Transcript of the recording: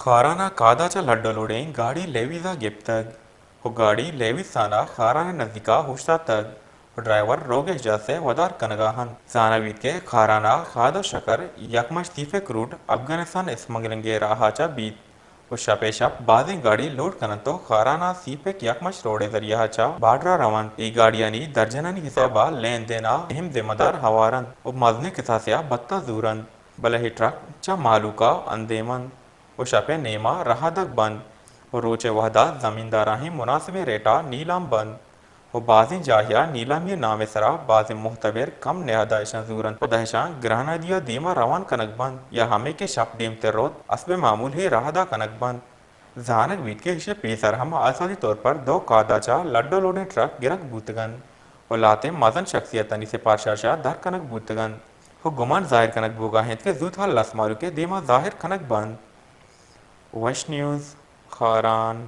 خاران ءَ کاد ءَ چہ لڈ ءُ لوڑیں گاڑی لیویز ءَ گپتگ ءُ گاڑی لیویز تھانہ خاران ءِ نزیک ءَ اوشتاتگ ءُ ڈرائیور روگیش جاس ءِ ودار کنگ ءَ اَنت۔ زانگ بیت کہ خاران ءَ کاد ءُ شکر یکمش سی پیک روٹ افغانستان اسمگلنگ ءِ راہ ءَ چہ بیت ءُ شپ ءِ شپ بازیں گاڑی لوڈ کن اَنت ءُ خاران ءَ سی پیک یکمش روڈ ءِ ذریعہ ءَ چہ بارڈر ءَ رو اَنت۔ اے گاڑیانی درجنانی حساب ءَ لین دین ءَ اہم ذمہ دار ہوار اَنت ءُ مزنیں کساسے ءَ بھتہ زور اَنت، بلے اے ٹرک چہ مھلوک ءَ اندیم اَنت ءُ شپ ءِ نیم ءَ رھادگ بنت ءُ روچ ءِ وھد ءَ زمیندارانی مناسبیں ریٹ ءَ نیلام بنت ءُ بازیں جاھے ءَ نیلامی ءِ نام ءِ سرا بازیں مھتبر کم نھاد ءَ اشاں زور اَنت ءُ دہ اشاں گرانادی ءَ دیم ءَ روان کنگ بنت یا ھمے کہ شپ دیمتر روت اسب معمول ءِ رھاد ءَ کنگ بنت۔ زانگ بیت کہ ایشی ءِ پیسر ھم آسانی طور پر دو کاد ءَ چہ لڈ ءُ لوڑیں ٹرک گرگ بوتگ اَنت ءُ لھتیں مزن شخصیتانی سپارش ءَ شہ در کنگ بوتگ اَنت ءُ گمان ظاھر کنگ بوگ ءَ اِنت کہ زوت ھال لس مھلوک ءِ دیم ءَ ظاھر کنگ بنت۔ وش نیوز، خاران۔